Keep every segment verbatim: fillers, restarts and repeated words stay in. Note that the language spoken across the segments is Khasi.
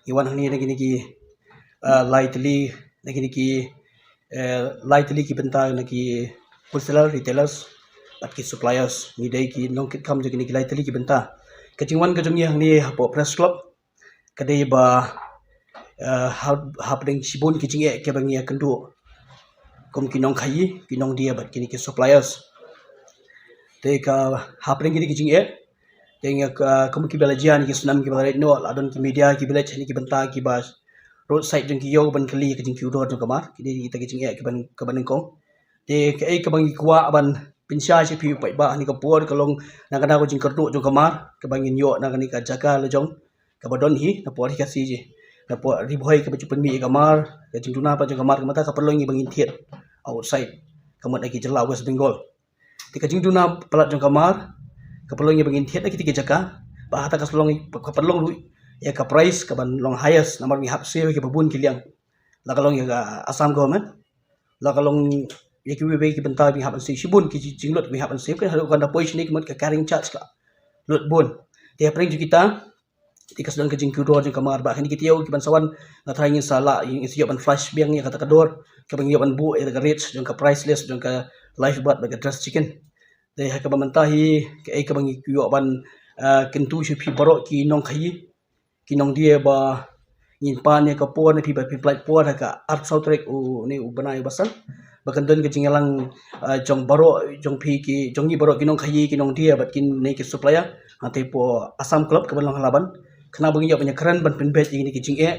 Ngi wan hangne na kine ki, ah, lai tylli, na kine ki, eh, lai tylli ki bynta, na ki wholesaler, retailers bad ki suppliers. Ngi dei ki nongkitkam jong kine ki lai tylli ki bynta. Ka jingwan ka jong ngi hangne hapoh Press Club ka dei ba, eh, ha, hapdeng shibun ki jingeh kiba ngi ïakynduh kum ki nongkhaïi, ki nongdie bad kine ki suppliers. Te ka hapdeng kine ki jingeh, te ngi ka, kum kiba la jia ha kine ki snem kiba la leit noh, la don ki media kiba leit ha kine ki bynta kiba roadside jong ki ïew ban kylli ka jingkiew dor jong ka mar. Kine kita ki jingeh kiba, kiba nyngkong. Te kaei kaba ngi kwah ban pynshai sha phi u paidbah ha kane ka por ka long na ka daw ka jingkyrduh jong ka mar kaba ngin ïoh na kane ka jaka la jong kaba don hi na pdeng Khasi, na pdeng Ri Bhoi kaba ju pynmih ïa ka mar. Ka jingduna pat jong ka mar ka mynta ka pynlong ïa ba ngin thied outside, ka mut na ki jylla West Bengal. Te ka jingduna palat jong ka mar ka pynlong ïa ba ngin thied na kita ki jaka, bad hata ka pynlong, ka pynlong ruh ïa ka price kaban long highest namar ngi hap siew ïa kiba bun ki liang. La ka long ïa ka Assam government, la ka long ïa kiwei kiwei ki bynta ba ngi hap ban siew, shibun ki jinglut ba ngi hap ban siew, ka haduh kan da poi shane ka mut ka carrying charge ka lut bun. Te hapdeng jong kita te ka sdang ka jingkiew dor jong ka mar. Bad ha kine ki taïew kiban sa wan, nga tharai ngin sa lah, ngin sa ïoh ban flash biang ïa kata ka dor kaba ngi ïoh ban buh ïa ka rate jong ka price list jong ka live bird bad ka dressed chicken. Te ha kaba mynta hi kaei kaba ngi ïoh ban, ah, kyntu sha phi baroh ki nongkhaïi, ki nongdie ba ngin pan ïa ka por na phi bad phi pynlait por ha ka arphew saw tarik u ne u bnai ba san, ba kan don ka jingïalang, ah, jong baroh jong phi ki, jong ngi baroh ki nongkhaïi, ki nongdie bad kine ki supplier hangtei hapoh Assam Club kaban long ha Laban, khnang ba ngin ïoh ban ïakren ban pynbeit ïa kine ki jingeh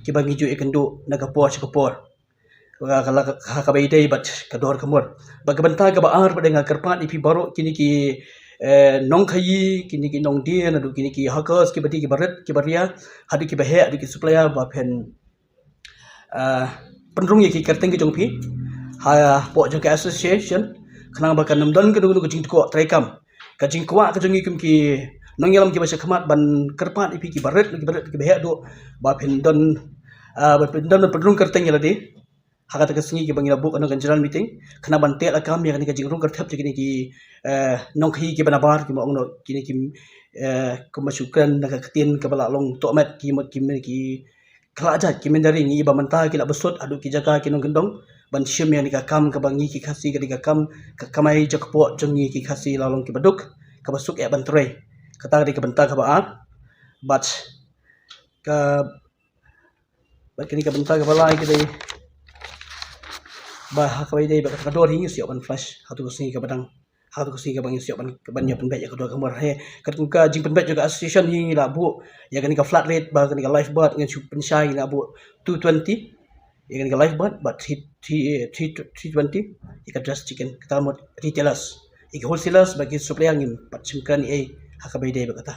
kiba ngi ju ïakynduh na ka por sha ka por. Ka, ka, ka, ha kaba ïadei bad ka dor ka mur. Bad ka bynta kaba ar pat nga kyrpad ïa phi baroh kine ki, eh, nongkhaïi, kine ki nongdie, naduh kine ki hawkers kiba die kiba rit kiba ria, haduh kiba heh, haduh ki supplier, ba phin, eh, pynrung ïa ki kyrteng ki jong phi hapoh jong ka association, khnang ba kan ym don kano kano ka jingtkoh treikam. Ka jingkwah ka jong ngi kum ki nongïalam kiba sha khmat ban kyrpad ïa phi kiba rit, kiba rit, kiba heh duh, ba phin don, ah, ba phin don ban pynrung kyrteng ïa lade ha kata ka sngi kaba ngi la buh kano ka general meeting, khnang ban teh lakam ïa kane ka jingrung kyrthep jong kine ki, eh, nongkhaïi kiba nabar, ki ma ong noh kine ki, eh, kumba shu kren na ka ktien kaba la long tohmet, ki mut ki, ki khlad jait, ki mynder ïa ngi ba mynta ki la bsut haduh ki jaka ki nongkyndong ban shim ïa kane ka kam kaba ngi ki Khasi, kane ka kam ka kamai jakpoh jong ngi ki Khasi la long kiba duk, kaba suk eh ban trei. Kata ka dei ka bynta kaba ar. Bad ka, bad kane ka bynta kaba lai ka dei ba ha kaba ïadei bad ka dor hi ngi shu ïoh ban flash ha katu ka sngi kaba dang, ha katu ka sngi kaba ngi shu ïoh ban, ban ïoh pynbeit ïa ka dor ka mur. He, katkum ka jingpynbeit jong ka association hi ngi la buh ïa kane ka flat rate ba kane ka live bird ngi shu pynshai, ngi la buh two twenty ïa kane ka live bird, bad three, three, three, three twenty ïa ka dressed chicken. Kata ka mut retailers. Ïa ki wholesalers bad ki supplier ngim pat shim kren ei ha kaba ïadei bad kata.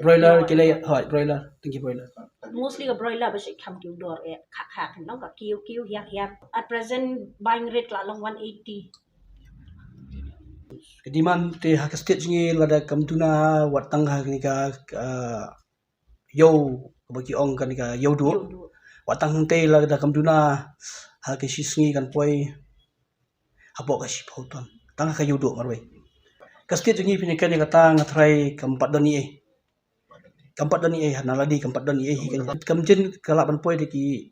Broiler ki lei, hooid, broiler, tang ki broiler. Mostly ka broiler ba shait kham kiew dor eh, kha kha kan long ka kiew kiew hiar hiar. At present buying rate ka la long one eighty. Ka demand te ha ka state jong ngi lada kam duna wat tang ha kane ka, ah, ïew kaba ki ong kane ka ïew duh. Ïew duh. Wat tang hangtei lada kam duna ha ka shi sngi kan poi hapoh ka shiphew ton. Tang ha ka ïew duh marwei. Ka state jong ngi phin ïa kane kata nga tharai kam pat don ei. Kam pat don ei, ha na lade kam pat don ei hi kan. Kam jin ka lah ban poi da ki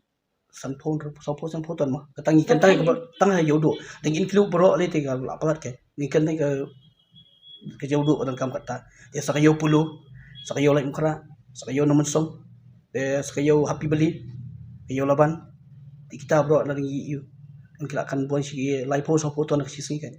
sanphew, sanphew, sanphew ton mo. Kata ngi kan tang ha ïew duh. Te ngi include baroh lei te ka lah palat ka. Ngi kan ka, ka ïew duh ka donkam kata. Te sa ka ïew Polo, sa ka ïew Laitumkhrah, sa ka ïew Nongmynsong, te sa ka ïew Happy Valley, ka ïew Laban. Te kita baroh la ngi ïew. Ngi lah kan bun shi laiphew, sanphew ton ka shi sngi kan.